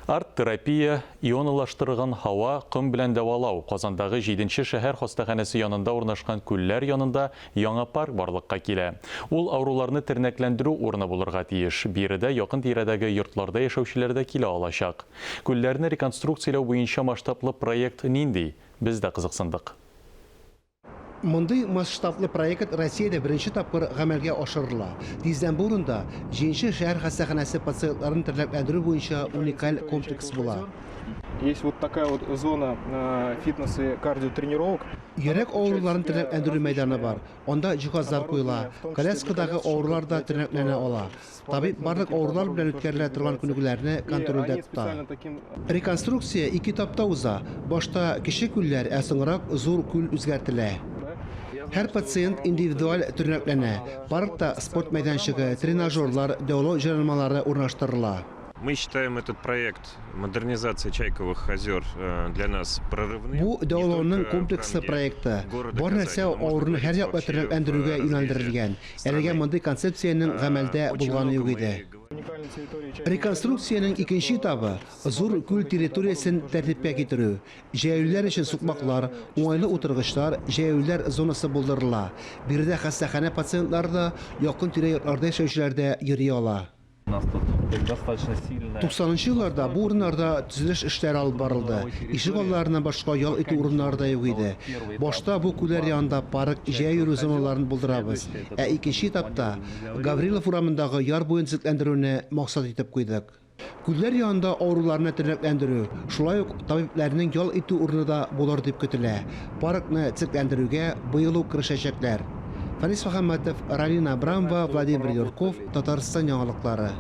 Арт-терапия, ионалаштырган һава, ком белән дәвалау, Казандагы җиденче шәһәр хастаханәсе янында урнашкан күлләр янында яңа парк барлыкка килә. Ул авыруларны тернәкләндерү урыны булырга тиеш. Биредә якын-тирәдәге йортларда яшәүчеләр дә килә алачак. Күлләрне реконструкцияләү буенча масштаблы проект нинди? Без дә кызыксындык. Мондый масштаблы проект Россиядә беренче тапкыр гамәлгә ашырыла. Тиздән бу урында Җиңче шәһәр хастаханәсе пациентларын тернәкләндерү буенча уникаль комплекс була. Есть вот такая вот зона э, фитнес и кардиотренировок. Йөрәк авыруларын тернәкләндерү мәйданы бар. Анда җиһазлар куела. Коляскадагы авырулар да тернәкләнә ала. Табиб барлык авырулар белән үткәрелә торган күнегүләрне контрольдә тота. Реконструкция ике этапта уза. Башта кече күлләр, ә соңрак зур күл үзгәртелә. Һәр пациент индивидуаль тернәкләнә. Паркта спорт мәйданчыгы, тренажерлар, дәвалау җайланмалары урнаштырыла. Мы считаем этот проект модернизации Чайковых озер э, для нас прорывным. Бу дәвалауның комплекслы проекты. Бар нәрсә авыруны һәрьяклы тернәкләндерүгә юнәлдерелгән. Әлегә мондый концепциянең гамәлдә булганы юк иде. Реконструкциянең икенче этабы, зур күл территориясен тәртипкә китерү. Җәяүлеләр өчен сукмаклар, уңайлы утыргычлар, җәяүлеләр зонасы булдырыла. Биредә хастаханә пациентлары да, якын-тирә йортларда яшәүчеләр дә йөри ала. Туксанынчы елларда бу урыннарда төзелеш эшләре алып барылды. Ишек алларыннан башка ял итү урыннары да юк иде. Башта бу күлләр янында парк, җәяү йөрү зоналарын булдырабыз. Ә икенче этапта Гаврилов урамындагы яр буен төзекләндерүне максат итеп куйдык. Күлләр янында авыруларны тернәкләндерү, шулай ук табибләрнең ял итү урыны да булыр дип көтелә. Паркны төзекләндерүгә быел ук керешәчәкләр. Фәнис Мөхәммәтов, Ралина Абрамова, Владимир Юрков, Татарстан яңалыклары.